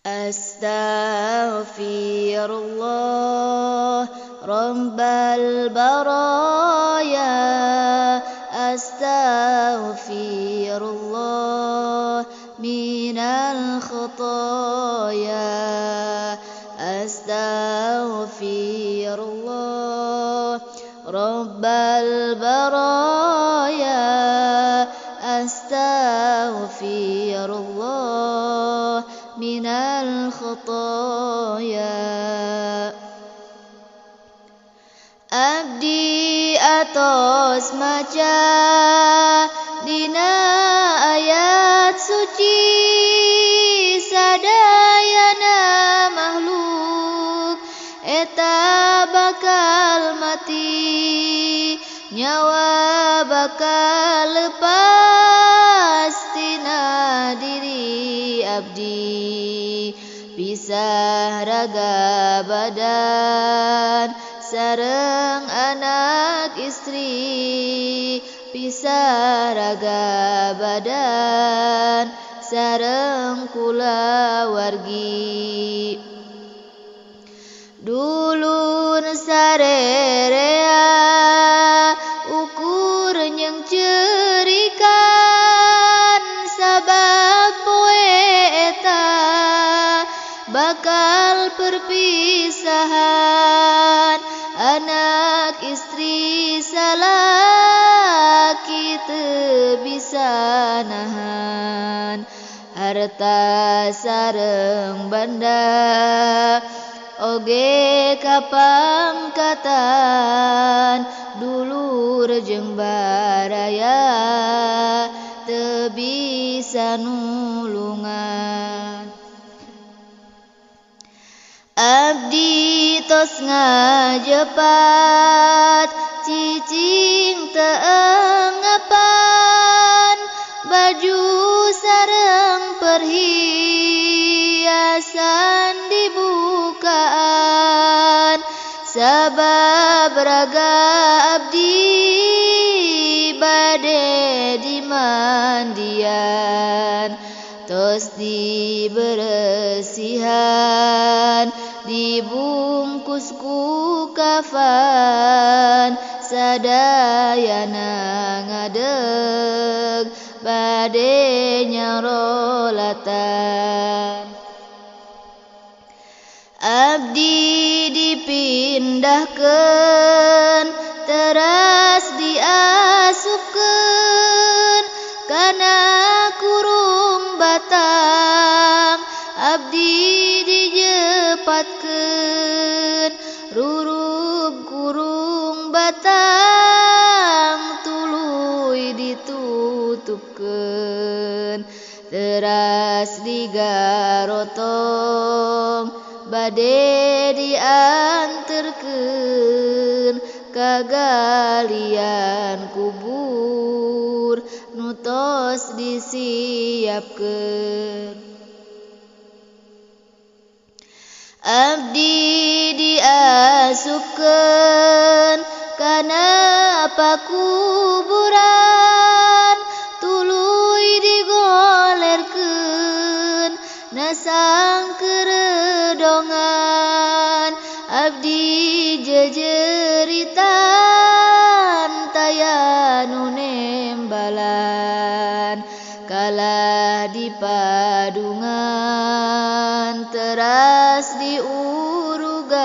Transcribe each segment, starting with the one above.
Astaghfirullah Rabbal baraya, astaghfirullah minal khotoya, astaghfirullah Rabbal baraya, astaghfirullah minal khotoya. Abdi atos maca dina ayat suci, sadayana makhluk eta bakal mati, nyawa bakal lepas tina diri abdi, pisah raga badan sareng anak istri, pisah raga badan sareng kulawargi. Dulur sarerea ukur nyeng cerikan, sabab poe eta bakal perpisahan, anak istri salaki teu bisa nahan, harta sareng banda oge kapangkatan, dulur jeung baraya teu bisa nulungan. Abdi tos ngajepat cicing teu ngapan, baju sareng perhiasan dibukaan, sabab raga abdi bade dimandian, tos diberesihan, dibungkus ku kafan, sadayana ngadeg bade nyarolatan. Abdi dipindahkeun teras diasupkeun kana kurung batang, abdi dijepatkeun rurub kurung batang, tuluy ditutupkeun teras digarotong, bade dianterkeun ka galian kubur nu tos disiapkeun. Abdi diasupkeun kana pakuburan, tuluy digolerkeun nasang keredongan, abdi jejeritan taya nu nembalan, kalah di padungan teras diurugan,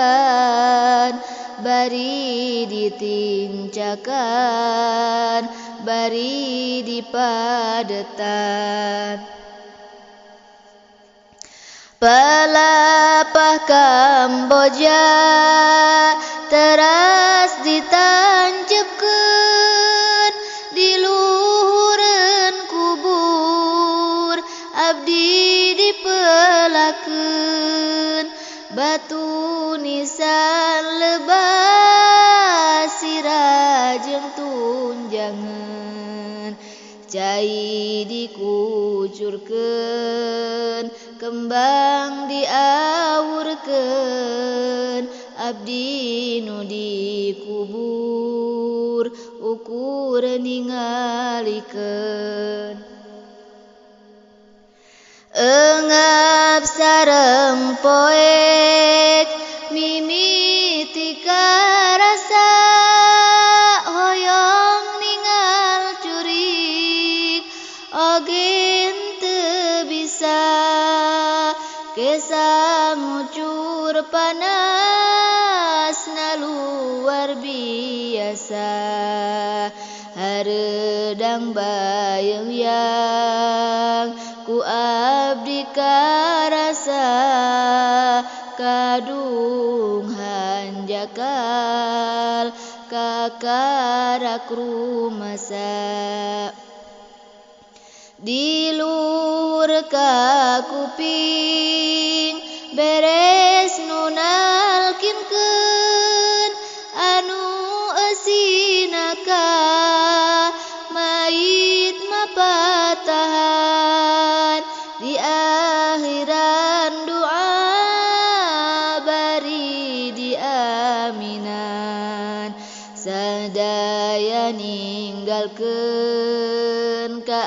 bari ditincakan bari dipadetan. Palapah Kamboja teras ditancepkeun di luhureun kubur, abdi dipelakeun batu nisan lebah sirah jeung tunjangan, cai dikucurkeun kembang diawurkeun, abdi nu dikubur ukur ningalikeun. Engap Gelap sareng poek mimiti karasa hoyong ningal curik oge henteu bisa kesa ngucur panasna luar biasa hareudang bayeung ku abdi karasa kadung hanjakal kakarak rumasa di luhur ka kuping beres nu nalkinkeun anu eusina ka mayit mapatahan di akhiran doa bari diaminan sadaya ninggalkeun ka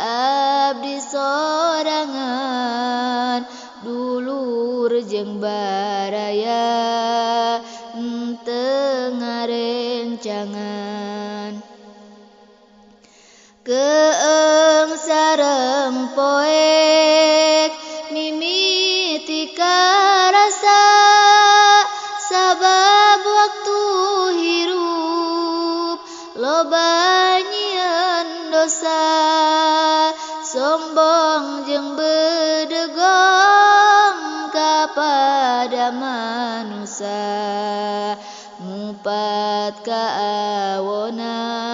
abdi sorangan dulur jeung baraya henteu ngarencangan keeng sareng poek mimiti karasa sabab waktu hirup loba nyieun dosa sombong jeung bedegong kapada manusa ngupat kaawonan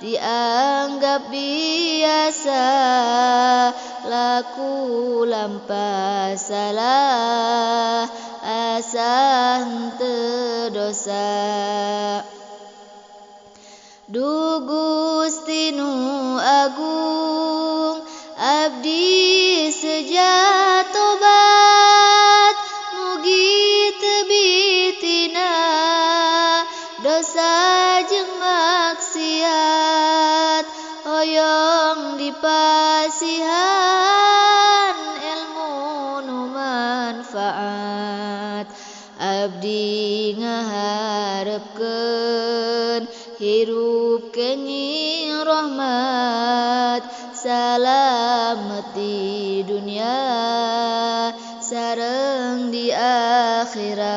dianggap biasa laku lampah salah asa henteu dosa. Duh Gusti nu agung abdi seja tobat mugi teu tina dosa jeung maksiat hoyong dipasihan ilmu nu manfaat abdi ngaharepkeun hirup kenging rahmat salamet di dunia sareng di akhirat.